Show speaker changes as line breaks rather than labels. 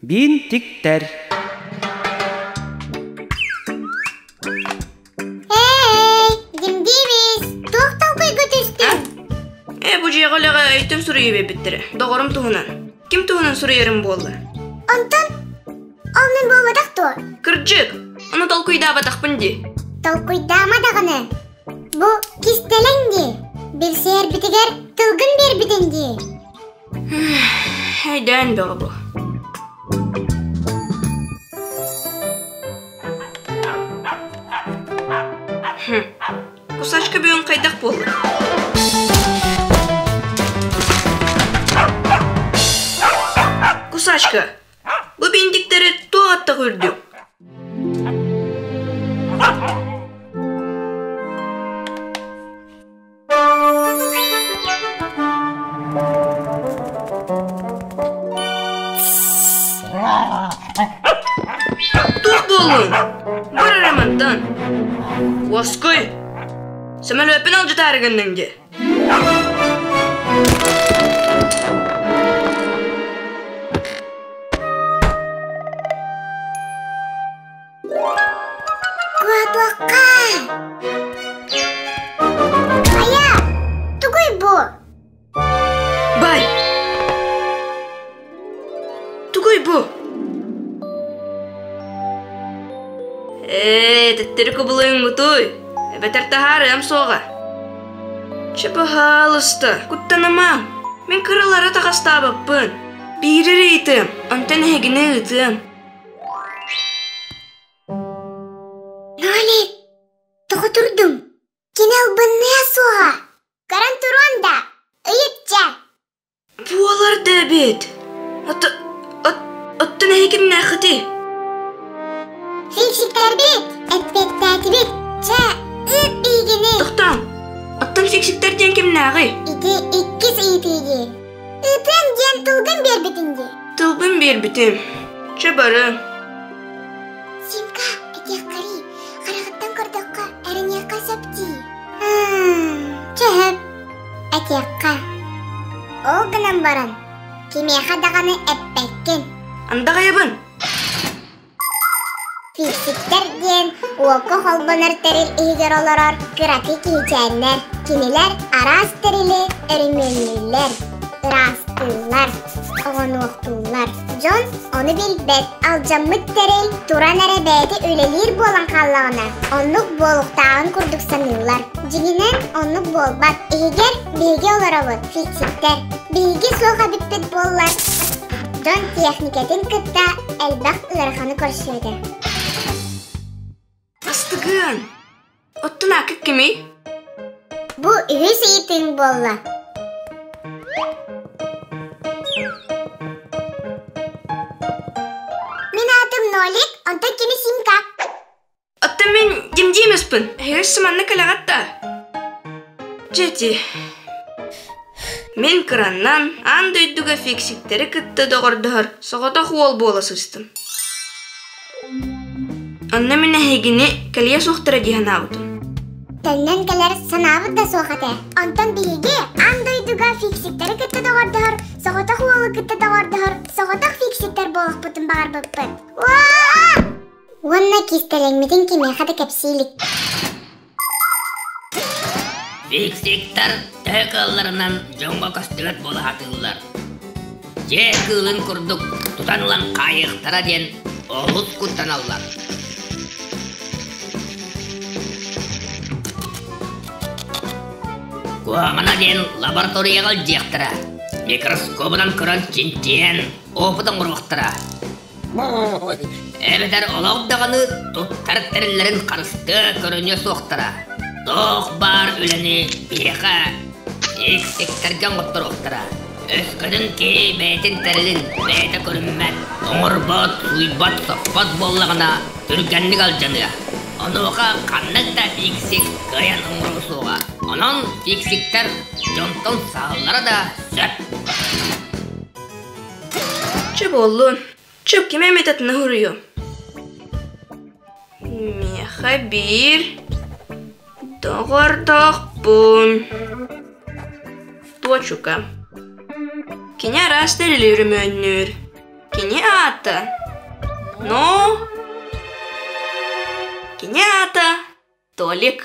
Биинтиктэр
Эй, Димдимис, туох толкуйга түстүҥ?
Ээ, бу дьиэҕэ үлэҕэ өйтөн суруйа биэрбиттэрэ. Доҕорум туһунан. Ким туһунан суруйарым буолла?
Онтон ол мин буолбатах дуо?
Кырдьык, ону толкуйдаабатахпын дии.
Толкуйдаама даҕаны. Бу кистэлэҥ дии. Билсиһэрбитигэр тылгын биэрбитиҥ дии.
Өйдөөн бөҕө бу. Кусачка бүгүн хайдах буолла? Кусачка, бу биндиктэри туох аттах үрдүк? Туох буоллуҥ? Бар эрэ мантан. Уоскуй! Сөмөлүөппүн алдьатаары гынныҥ дии.
Куотуохха! Хайа, тугуй бу?
Бай! Тугуй бу? Ээ, төттөрү кубулуйуҥмутуй. Эбэтэр таһаарыам суоҕа. Чэ, баһаалыста, куттанымаҥ. Мин кыралары таҕастаабаппын. Биири эрэ ыйытыам, онтон эһигини ыытыам.
Нолик, тоҕо турдуҥ? Кини албынныа суоҕа. Көрөн туруон да, ыйыт дьэ.
Буолар да эбит. Оттон эһи кимнээххитий?
Фиксиктэрбит, эппиэттээтибит. Чэ, ыыт биһигини.
Тохтооҥ. Оттон фиксиктэр диэн кимнээҕий?
Ити иккис ыйытыы дии. Ыытыам диэн тылгын биэрбитиҥ дии.
Тылбын биэрбитим. Чэ барыҥ.
Симка, этиэххэрий, хараҕыттан көрдөххө, эрэниэххэ сөп дии. Чэ сөп, этиэххэ. Ол гынан баран, кимиэхэ даҕаны эппэккин.
Андаҕайабын.
Фиксиктэр диэн уокка холбонор тэрил иһигэр олорор кыракый киһичээннэр. Кинилэр араас тэрили өрөмүөннүүллэр, ыраастыыллар, оҕонуохтууллар. Дьон ону билбэт, алдьаммыт тэрил туран эрэ бэйэтэ үлэлиир буолан хааллаҕына, оннук буолуохтааҕын курдук саныыллар. Дьиҥинэн, оннук буолбат. Иһигэр биһиги олоробут, фиксиктэр. Биһиги суох эбиппит буоллар, дьон техникэтин кытта элбэх ыараханы көрсүө этэ.
Астыгыан! Оттон аакыт кимий?
Бу үһүс ыйытыыҥ буолла. Мин аатым Нолик, онтон кини Симка.
Оттон мин Димдимиспин. Эһиги сыманна кэлэҕит да? Дьэ ити. Мин кыраннан аан дойдуга фиксиктэри кытта доҕордоһор соҕотох уол буола сыстым. Онно мин эһигини кэлиэ суохтара дии санаабытым.
Төннөн кэлэр санаабыт да суох этэ. Онтон биһиги аан дойдуга фиксиктэри кытта доҕордоһор, соҕотох уолу кытта доҕордоһор соҕотох фиксиктэр буолуохпутун баҕарбыппыт. Уонна кистэлэҥмитин кимиэхэ да кэпсии илик.
Фиксиктэр төһө кыалларынан дьоҥҥо көстүбэт буола сатыыллар. Дьиэ кыылын курдук тутан ылан хаайыахтара диэн олус куттаналлар. Куһаҕана диэн лабораторияҕа илдьиэхтэрэ, микроскобунан көрөн чинчийэн опыт оҥоруохтара. Эбэтэр олох даҕаны туттар тэриллэрин харыстыа көрүнүө суохтара. Туох баар үлэни биһиэхэ иксиктэргэ оҥотторуохтара. Өскөтүн киһи бэйэтин тэрилин бэйэтэ көрүммэт, оҥорбот, сууйбат, соппот буоллаҕына түргэнник алдьаныа. Онуоха ханнык да фиксик кыайан оҥоруо суоҕа. Онон фиксиктэр дьонтон сааллара да сөп.
Чэ буоллун. Чэ, ким эмит атына суруйуом. Миэхэ биир доҕордоохпун. Туочука. Кини араас тэрили өрөмүөннүүр. Кини аата? Ну? Кини аата Толик.